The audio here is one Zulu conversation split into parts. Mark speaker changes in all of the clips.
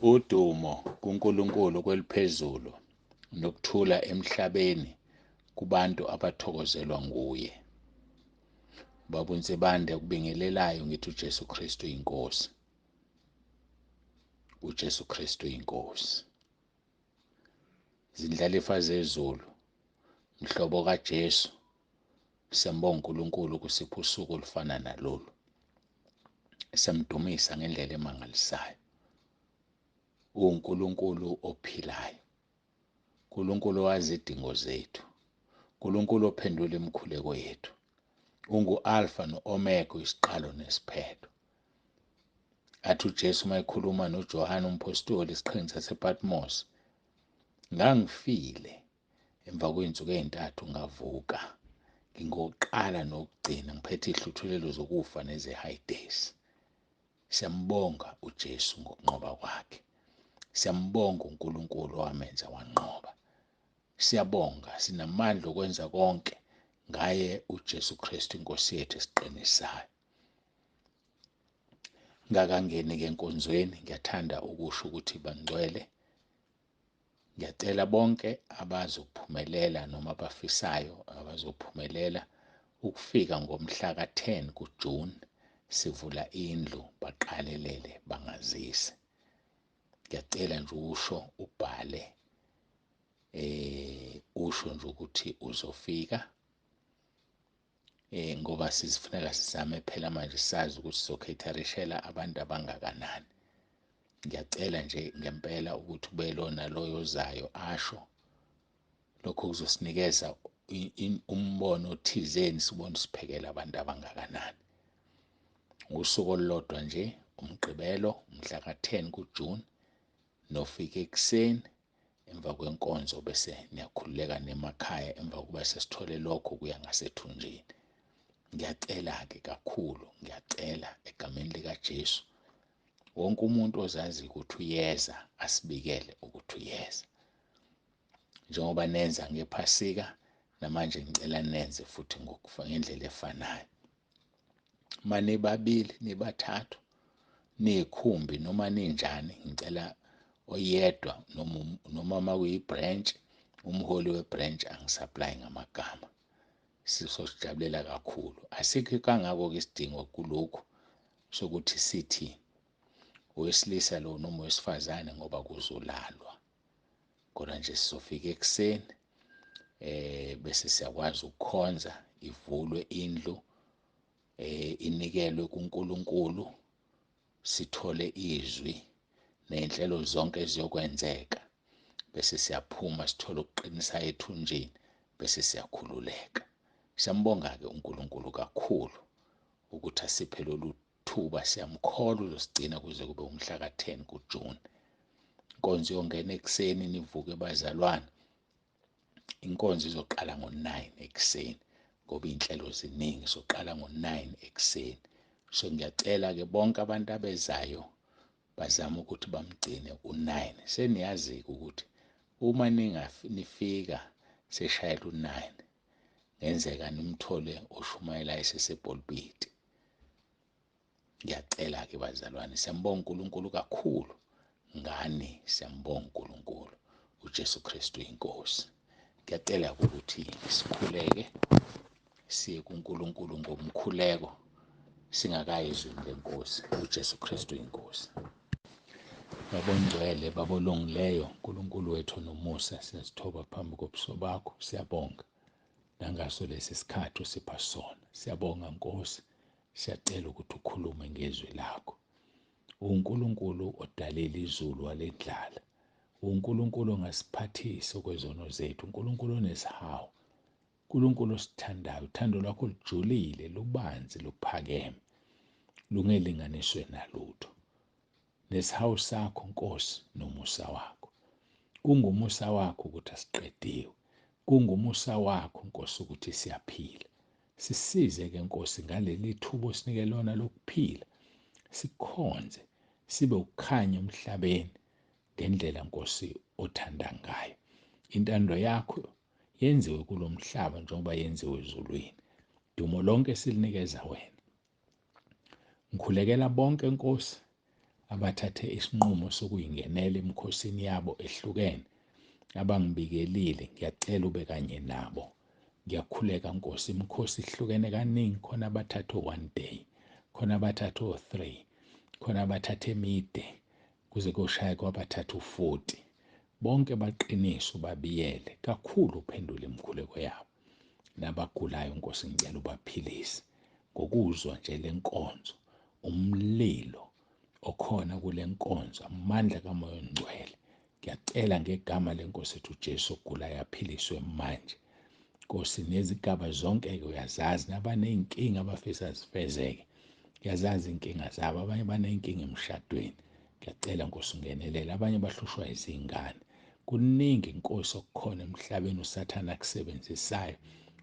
Speaker 1: Udumo kuNkulunkulu kweliphezulu nokuthula emhlabeni kubantu abathokozelwa nguye. Baba uNsibande ukubingelelayo ngithi uJesu Kristu inkosi. uJesu Kristu inkosi. Zindlalifa zezulu, mhlobo kaJesu, siyambonga uNkulunkulu kusipha usuku olufana nalolu. Siyamdumisa ngendlela emangalisayo. UNkulunkulu ophilayo. uNkulunkulu owazi izidingo zethu. uNkulunkulu ophendula imikhuleko yethu. Ungu-Alfa no-Omega, isiqalo nesiphetho. Athi uJesu uma ekhuluma noJohane umphostoli esiqhingini sasePatmos, ngangifile emva kwey'nsuku ey'ntathu ngavuka, ngingokuqala nokugcina, ngiphethe iy'hluthulelo zokufa nezeHayidesi. Siyambonga uJesu ngokunqoba kwakhe. Siyambonga uNkulunkulu owamenza wanqoba. Siyabonga, sinamandla okwenza konke ngaye uJesu Kristu inkosi yethu esiqinisayo. Ngakangeni-ke enkonzweni, ngiyathanda ukusho ukuthi bangcwele, ngiyacela bonke abazophumelela noma abafisayo abazophumelela ukufika ngomhla ka-10 kuJune sivula indlu, baqalelele bangazise. Ngiyacela nje usho ubhale, usho nje ukuthi uzofika, ngoba sizifuneka sizame phela manje sazi ukuthi sizokhetharishela abantu abangakanani. Ngiyacela nje ngempela ukuthi kube lona loyo ozayo asho, lokho kuzosinikeza umbono othizeni, sibone siphekela abantu abangakanani. Usuku olulodwa nje, uMgqibelo mhla ka-10 kuJune, nofika ekuseni emva kwenkonzo bese niyakhululeka nemakhaya emva kokuba sesithole lokho kuya ngasethunjini. Ngiyacela-ke kakhulu, ngiyacela egameni likaJesu, wonke umuntu ozazi ukuthi uyeza asibikele ukuthi uyeza. Njengoba nenza ngePhasika, namanje ngicela nenze futhi ngendlela efanayo. Uma nibabili, nibathathu, niyikhumbi noma ninjani, ngicela oyedwa noma uma kuyi-branch, umholi we-branch angisupply ngamagama. Sizosijabulela kakhulu. Asikho kangako-ke isidingo kulokhu sokuthi sithi owesilisa lo noma owesifazane ngoba kuzolalwa. Kodwa nje sizofika ekuseni, bese siyakwazi ukukhonza, ivulwe indlu, inikelwe kuNkulunkulu, sithole izwi nezinhlelo zonke eziyokwenzeka, bese siyaphuma sithole ukuqinisa ethunjini, bese siyakhululeka. Siyambonga-ke uNkulunkulu kakhulu ukuthi asiphe lolu thuba, siyamkholwa uzosigcina kuze kube umhla ka-10 kuJune. Inkonzo iyongena ekuseni, nivuke bazalwane. Inkonzo izoqala ngo-9 ekuseni ngoba iy'nhlelo ziningi, soqala ngo-9 ekuseni. So ngiyacela-ke bonke abantu abezayo bazame ukuthi bamgcine u-9. Seniyazi-ke ukuthi uma nifika seshayela u-9, ngenzeka nimthole oshumayela esesepulpiti. Ngiyacela-ke bazalwane, siyambonga uNkulunkulu kakhulu ngani, siyambonga uNkulunkulu uJesu Kristu inkosi. Ngiyacela ukuthi sikhuleke siye kuNkulunkulu ngomkhuleko singakayi ezwini lenkosi uJesu Kristu inkosi. Babongcwele, babolungileyo, uNkulunkulu wethu nomusa, siyazithoba phambi kobuso bakho, siyabonga nangaso lesi sikhathi osipha sona. Siyabonga Nkosi, siyacela ukuthi ukhulume ngezwi lakho. uNkulunkulu odalile izulu walendlala, uNkulunkulu ongasiphathisi okwezono zethu, uNkulunkulu onesihawu, uNkulunkulu osithandayo. Uthando lwakho lujulile, lubanzi, luphakeme, lungelinganiswe nalutho. Nesihawu sakho Nkosi nomusa wakho, kungumusa wakho ukuthi asiqediwe, kungumusa wakho Nkosi ukuthi siyaphila. Sisize ke Nkosi ngaleli thuba osinike lona lokuphila, sikhonze sibe ukukhanya emhlabeni ngendlela Nkosi othanda ngayo. Intando yakho yenziwe kulomhlaba njengoba yenziwe ezulwini. Dumo lonke silinikeza wena. Ngikhulekela bonke Nkosi abathathe isinqumo sokuyingenela emikhosini yabo ehlukene, abangibikelile, ngiyacela ube kanye nabo. Ngiyakhuleka Nkosi, imikhosi ihlukene kaningi, khona abathathe 1 day, khona abathathe 3, khona abathathe emide, kuze koshaya kwabathathu 40. Bonke baqinise ubabiyele kakhulu, uphendule imikhuleko yabo. Nabagulayo Nkosi ngicela ubaphilise ngokuzwa nje lenkonzo, umlilo okhona kule nkonzo, amandla kaMoya oNgcwele. Ngiyacela ngegama lenkosi ethu Jesu, ogulayo aphiliswe manje Nkosi. Nezigaba zonke-ke uyazazi, nabaney'nkinga abafisa zifezeke, uyazazi iy'nkinga zabo. Abanye baney'nkinga emshadweni, ngiyacela Nkosi ungenelele. Abanye bahlushwa izingane. Kuningi Nkosi okukhona emhlabeni uSathane akusebenzisayo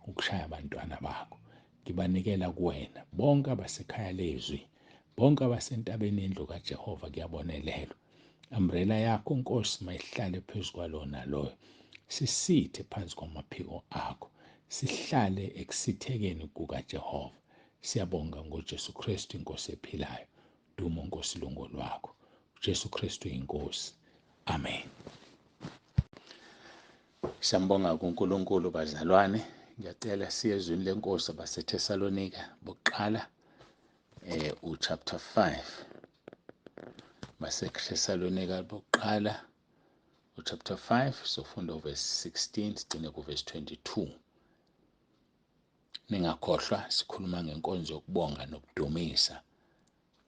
Speaker 1: ukushaya abantwana bakho. Ngibanikela kuwena bonke abasekhaya lezwi, bonke abasentabeni yendlu kaJehova, kuyabonelelwa. Umbrella yakho Nkosi mayihlale phezu kwalona loyo, sisithe phansi kwamaphiko akho, sihlale ekusithekeni kukaJehova. Siyabonga ngoJesu Kristu inkosi ephilayo. Dumo Nkosi lungo lwakho. uJesu Kristu inkosi. Amen. Siyambonga kuNkulunkulu bazalwane. Ngiyacela siye ezwini lenkosi abaseThesalonika bokuqala uchapter 5. BaseThesalonika bokuqala uchapter 5 sofunda uverse 16 sigcine kuverse 22. Ningakhohlwa sikhuluma ngenkonzo yokubonga nokudumisa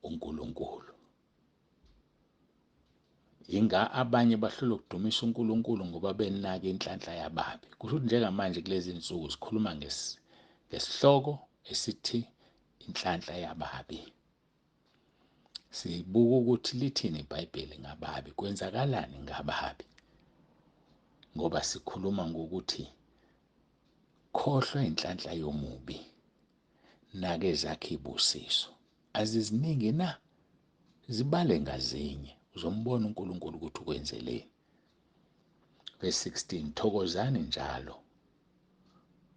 Speaker 1: uNkulunkulu. Inga abanye bahlulwa ukudumisa uNkulunkulu ngoba benaka inhlanhla yababi. Kusho ukuthi njengamanje kulezi insuku sikhuluma ngesihloko esithi inhlanhla yababi. Sibuka ukuthi lithini iBhayibheli ngababi, kwenzakalani ngababi, ngoba sikhuluma ngokuthi khohlwa inhlanhla yomubi, nake zakhe ibusiso. Aziziningi na? Zibale ngazinye, uzombona uNkulunkulu ukuthi ukwenzeleni. Verse 16, thokozani njalo.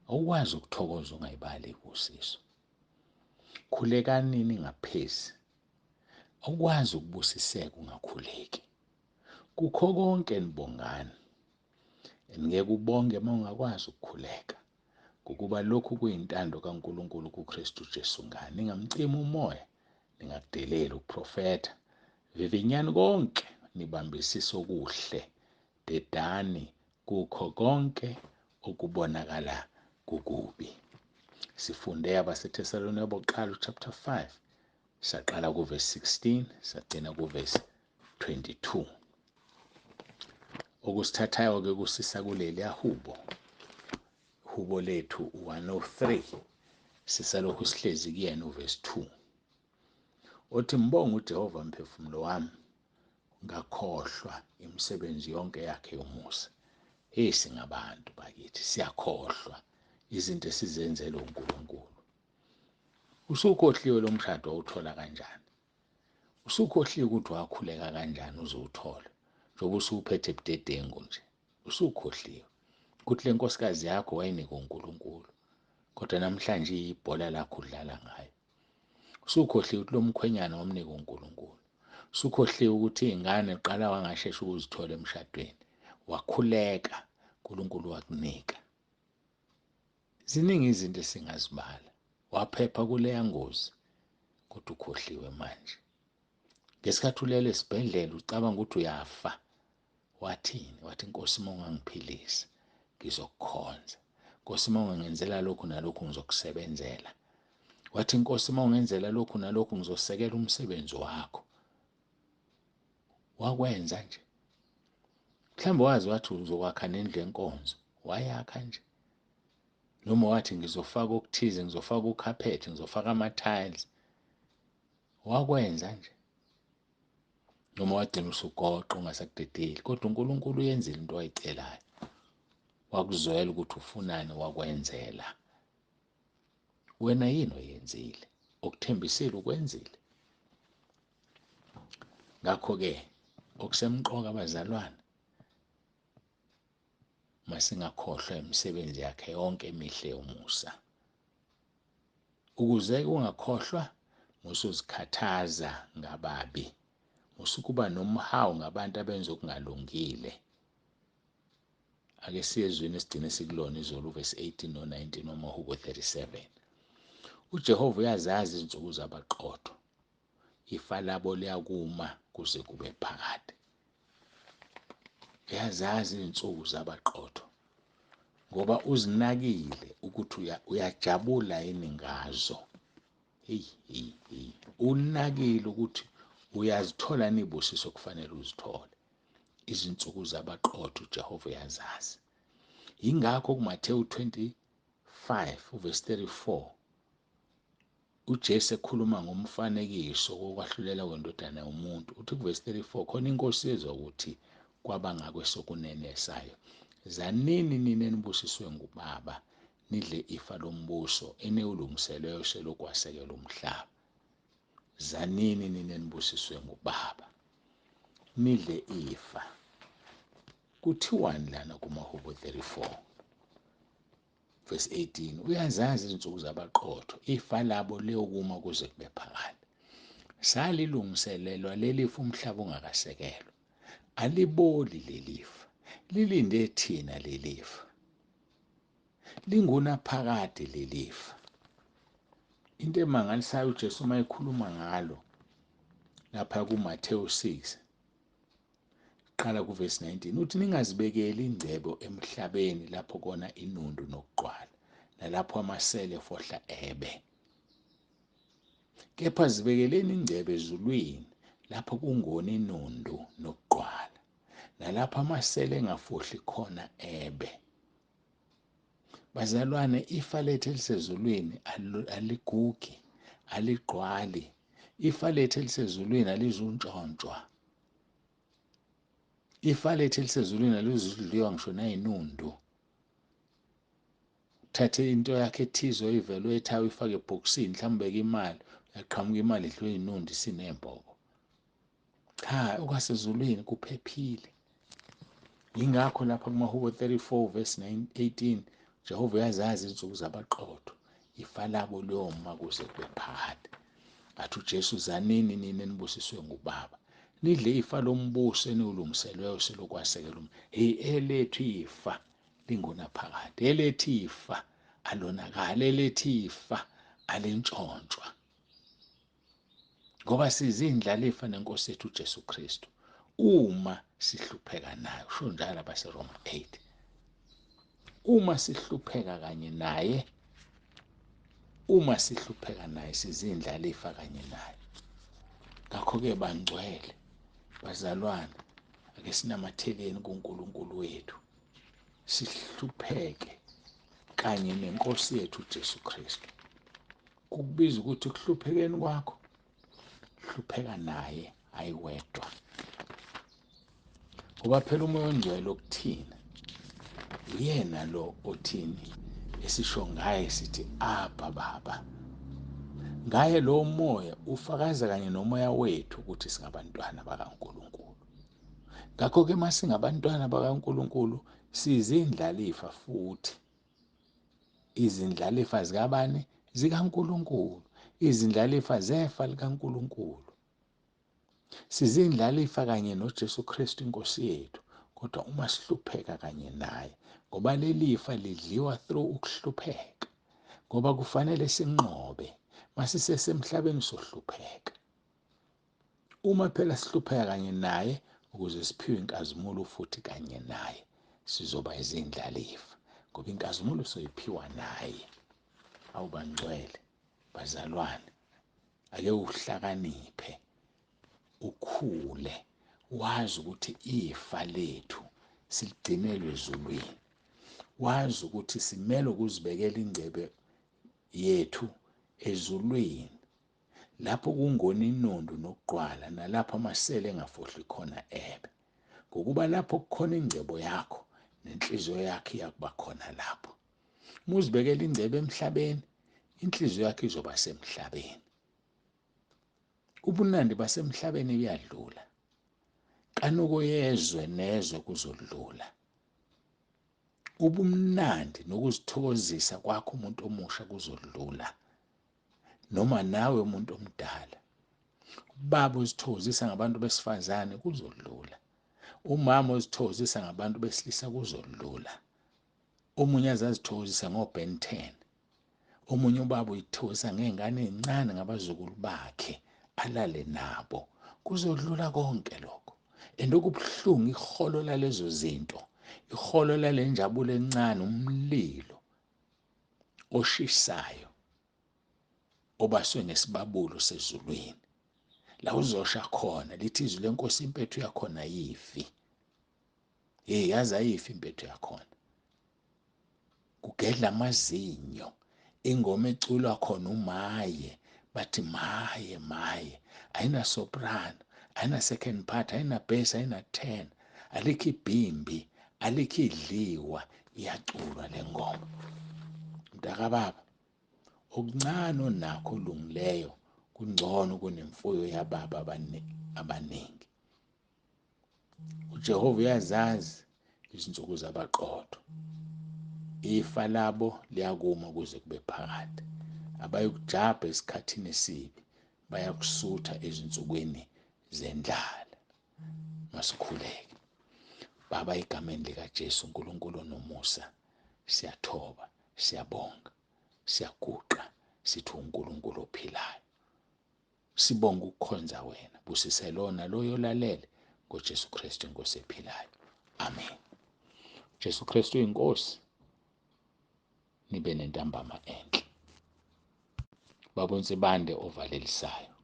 Speaker 1: Awukwazi ukuthokoza ungayibali ibusiso. Khulekani ningaphezi. Awukwazi ukubusiseka ungakhuleki. Kukho konke nibongani. Ngeke ubonge uma ungakwazi ukukhuleka, ngokuba lokhu kuyintando kaNkulunkulu kuKristu Jesu ngani. Ningamcimi umoya, ningakudeleli ukuprofetha. Vivinyani konke, nibambisise okuhle, dedani kukho konke okubonakala kukubi. Sifunde abaseThesalonika bokuqala chapter 5, saqala kuverse 16 sagcina kuverse 22. Okusithathayo ke kusisa kuleli hubo, hubo lethu 103, sisalokhu sihlezi kuyena uverse 2 othi mbonga uJehova mphefumulo wami, ungakhohlwa imisebenzi yonke yakhe yomusa. Hey, singabantu bakithi siyakhohlwa izinto esizenzela uNkulunkulu. Usukhohliwe lo mshado owuthola kanjani? Usukhohliwe ukuthi wakhuleka kanjani uzowuthola, njengoba usuphethe budedengu nje. Usukhohliwe ukuthi le nkosikazi yakho wayinika uNkulunkulu, kodwa namhlanje ibhola lakho udlala ngayo. Usukhohliwe ukuthi lo mkhwenyana wamnika uNkulunkulu. Usukhohliwe ukuthi iy'ngane qala wangashesha ukuzithola emshadweni, wakhuleka uNkulunkulu wakunika. Ziningi izinto esingazibala. Waphepha kuleya ngozi, kodwa ukhohliwe manje. Ngesikhathi ulele esibhedlela ucabanga ukuthi uyafa, wathini? Wathi Nkosi uma ungangiphilisa ngizokukhonza. Nkosi uma ungangenzela lokhu nalokhu ngizokusebenzela. Wathi Nkosi uma ungenzela lokhu nalokhu ngizosekela umsebenzi wakho. Wakwenza nje. Mhlawumbe wazi wathi uzokwakha nendlu yenkonzo, wayakha nje. Noma wathi ngizofaka okuthize, ngizofaka ukhaphethe, ngizofaka ama-tiles, wakwenza nje. Noma wagcina usugoqa ungasakudedeli, kodwa uNkulunkulu uyenzile into ayicelayo. Wakuzwela ukuthi ufunani, wakwenzela. Wena yini oyenzile? Okuthembisile ukwenzile. Ngakho-ke okusemqoka bazalwane, masingakhohlwa imisebenzi yakhe yonke emihle yomusa. Ukuze ungakhohlwa, musuzikhathaza ngababi, Musukuba nomhawu ngabantu abenza okungalungile. Ake siye ezwini esigcine sikulona izolo, uvesi 18 no-19 wamaHubo 37. UJehova uyazazi izinsuku zabaqotho, ifa labo liyakuma kuze kube phakade. Uyazazi izinsuku zabaqotho ngoba uzinakile ukuthi uyajabula yini ngazo. Hey hey hey, unakile ukuthi uyazithola nibusiso kufanele uzithole. Izinsuku zabaqotho uJehova uyazazi. Yingakho kuMathewu 25 uverse 34 uJesu ekhuluma ngomfanekiso wokwahlulela kwendodana yomuntu, uthi kuvesi 34 khona inkosi yezwa ukuthi kwabangakwesokunene sayo, zanini nina enibusiswe ngubaba, nidle ifa lombuso eniwulungiselweyo selokhu wasekela umhlaba. Zanini nina enibusiswe ngubaba, nidle ifa. Kuthiwani lana kumaHubo 34 verse 18? Uyazazi izinsuku zabaqotho, ifa labo liyokuma kuze kube phakade. Salilungiselelwa leli fa umhlaba ungakasekelwa. Aliboli lelifa, lilinde thina lelifa, lingunaphakade lelifa. Into emangalisayo uJesu uma ekhuluma ngalo lapha kuMathewu 6 qala kuvesi 19 uthi, ningazibekeli ingcebo emhlabeni lapho kona inundu nokugqwala nalapho amasele efohla ebe, kepha zibekeleni ingcebo ezulwini lapho kungoni inundu nokugqwala nalapho amasele engafohli khona ebe. Bazalwane, ifa lethu elisezulwini aligugi, aligqwali. Ifa lethu elisezulwini alizuntshontshwa. Ifa lethu elisezulwini alizudliwa ngisho nayinundu. Thathe into yakhe ethize oyivele oyithayo uyifake ebhokisini, mhlawumbe ubeke imali, uyaqhamuka imali idliwe yinundu isinembobo. Cha, okwasezulwini kuphephile. Yingakho lapha kumaHubo 34 verse 18, Jehova uyazazi izinsuku zabaqotho, ifa labo liyoma kuze kube phakade. Athi uJesu, zanini nina enibusiswe ngubaba, nidle ifa lombuso eniwulungiselweyo selokhu wasekela. Hey, elethu ifa lingunaphakade, elethu ifa alonakali, elethu ifa alintshontshwa, ngoba sizindlalifa nenkosi yethu uJesu Kristu uma sihlupheka naye. Usho njalo abaseRoma 8, uma sihlupheka kanye naye, uma sihlupheka naye sizindlalifa kanye naye. Ngakho-ke bangcwele bazalwane, ake sinamatheleni kuNkulunkulu wethu, sihlupheke kanye nenkosi yethu uJesu Kristu. Kukubiza ukuthi kuhluphekeni kwakho hlupheka naye, ayiwedwa, ngoba phela uMoya oNgcwele okuthina uyena lo othini esisho ngaye sithi Abba Baba. Ngaye lo moya ufakaza kanye nomoya wethu ukuthi singabantwana bakaNkulunkulu. Ngakho-ke uma singabantwana bakaNkulunkulu sizindlalifa futhi. Izindlalifa zikabani? ZikaNkulunkulu. Izindlalifa zefa likaNkulunkulu. Sizindlalifa kanye noJesu Kristu inkosi yethu, kodwa uma sihlupheka kanye naye, ngoba lelifa lidliwa through ukuhlupheka, ngoba kufanele sinqobe. Masisesemhlabeni sohlupheka. Uma phela sihlupheka kanye naye ukuze siphiwe inkazimulo futhi kanye naye, sizoba izindlalifa, ngoba inkazimulo soyiphiwa naye. Awubangcwele bazalwane, ake uhlakaniphe, ukhule, wazi ukuthi ifa lethu siligcinelwe ezulwini. Wazi ukuthi simele ukuzibekela ingcebe yethu ezulwini, lapho kungona inundu nokugqwala, nalapho amasele engafohli khona ebe. Ngokuba lapho kukhona ingcebo yakho, nenhliziyo yakho iyakuba khona lapho. Uma uzibekela ingcebo emhlabeni, inhliziyo yakho izoba semhlabeni. Ubunandi basemhlabeni buyadlula, kanuko yezwe nezwe kuzodlula. Ubumnandi nokuzithokozisa kwakho umuntu omusha kuzodlula, noma nawe umuntu omdala. Ubaba ozithokozisa ngabantu besifazane kuzodlula. Umama ozithokozisa ngabantu besilisa kuzodlula. Omunye azazithokozisa ngo-Ben 10. Omunye ubaba uyithokozisa ngey'ngane ey'ncane ngabazukulu bakhe alale nabo. Kuzodlula konke lokho. And okubuhlungu iholo lalezo zinto, iholo lale njabulo encane, umlilo oshisayo obaswe ngesibabulo sezulwini. La uzosha khona lithi izwi lenkosi impethu yakhona ayifi. Hey, yazi ayifi impethu yakhona. Kugedla amazinyo, ingoma eculwa khona umaye, bathi maye maye, ayina soprano, ayina second part, ayina bass, ayina tenor, alikho ibhimbi, alikho idliwa, iyaculwa le ngoma. Mntakababa, okuncane onakho olungileyo kungcono kunemfuyo yababa abaningi. UJehova uyazazi izinsuku zabaqotho. Ifa labo liyakuma kuze kube phakade. Abayikujabha esikhathini esibi, bayakusutha ezinsukwini zendlala. Masikhuleke. Baba, egameni likaJesu, uNkulunkulu onomusa, siyathoba, siyabonga, siyaguqa, sithi uNkulunkulu ophilayo. Sibonga ukukhonza wena. Busise lona loyo olalele ngoJesu Kristu inkosi ephilayo. Amen. Jesu Kristu uyinkosi. Nibe nentambama enhle. Baba uNsibande ovalelisayo.